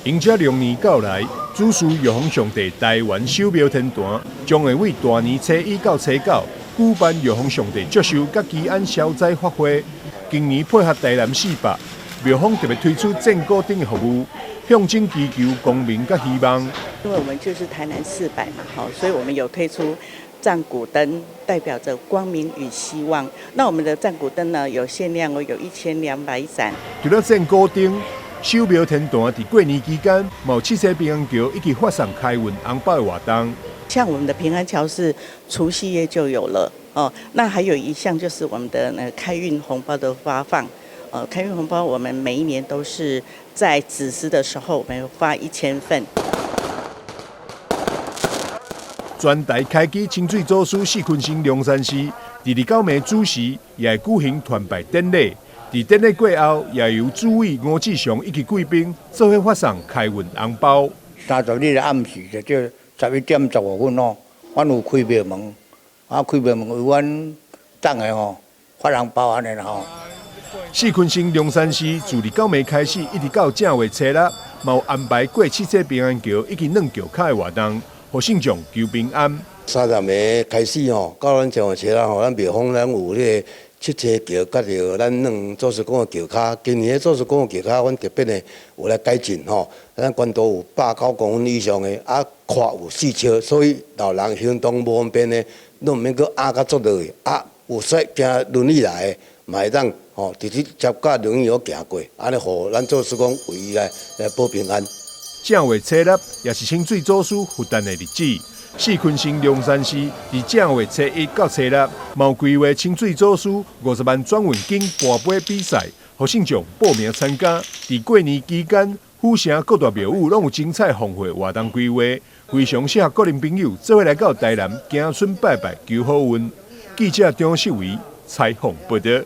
迎接龍年到來，主祀玉皇上帝台灣守廟天壇將會為大年初一到初九舉辦玉皇上帝祝壽佮祈安消災法會。今年配合台南400，廟方特別推出戰鼓燈的服務，象徵祈求光明佮希望。因為我們就是台南四百嘛，好，所以我們有推出戰鼓燈，代表着光明與希望。那我們的戰鼓燈呢，有限量哦，有1200盞。除了戰鼓燈，守廟天壇佇過年期間，嘛有七星平安橋以及發送開運紅包的活動。像我們的平安橋是除夕夜就有了哦。那還有一項就是我們的那個開運紅包的發放。開運紅包我們每一年都是在子時的時候，我們發1000份。全台開基清水祖師四坤星龍山寺，佇二九暝子時也會舉行團拜典禮。佇典禮過後，也由主委吳志雄以及貴賓做伙發送開運紅包。30日的暗時就叫11點15分吼，阮有開廟門，啊開廟門為阮等的吼發紅包按呢啦吼。四坤星龍山寺自二九暝開始，一直到正月初六，嘛有安排過七星平安橋以及軟橋跤的活動，予信眾求平安。三十暝開始吼，到咱正月初六吼，咱廟方咱有彼個七星橋，佮著咱軟祖師宮的橋跤。今年的祖師宮的橋跤，阮特別的有來改進吼，咱懸度有109公分以上的，啊闊有4尺，所以老人行動無方便的，攏毋免閣壓甲足落去，啊有說行輪椅來的，嘛會當吼直直接佮輪椅好行過，按呢予咱祖師公為伊來來保平安。正月初六也是清水祖師佛誕的日子。四坤星龍山寺佇正月初一到初六，嘛有規劃清水祖師50萬轉運經跋杯比賽，予信眾報名參加。佇過年期間，府城各大廟宇攏有精彩豐富活動規劃，非常適合個人朋友做伙來到台南行春拜拜求好運。記者張世維採訪報導。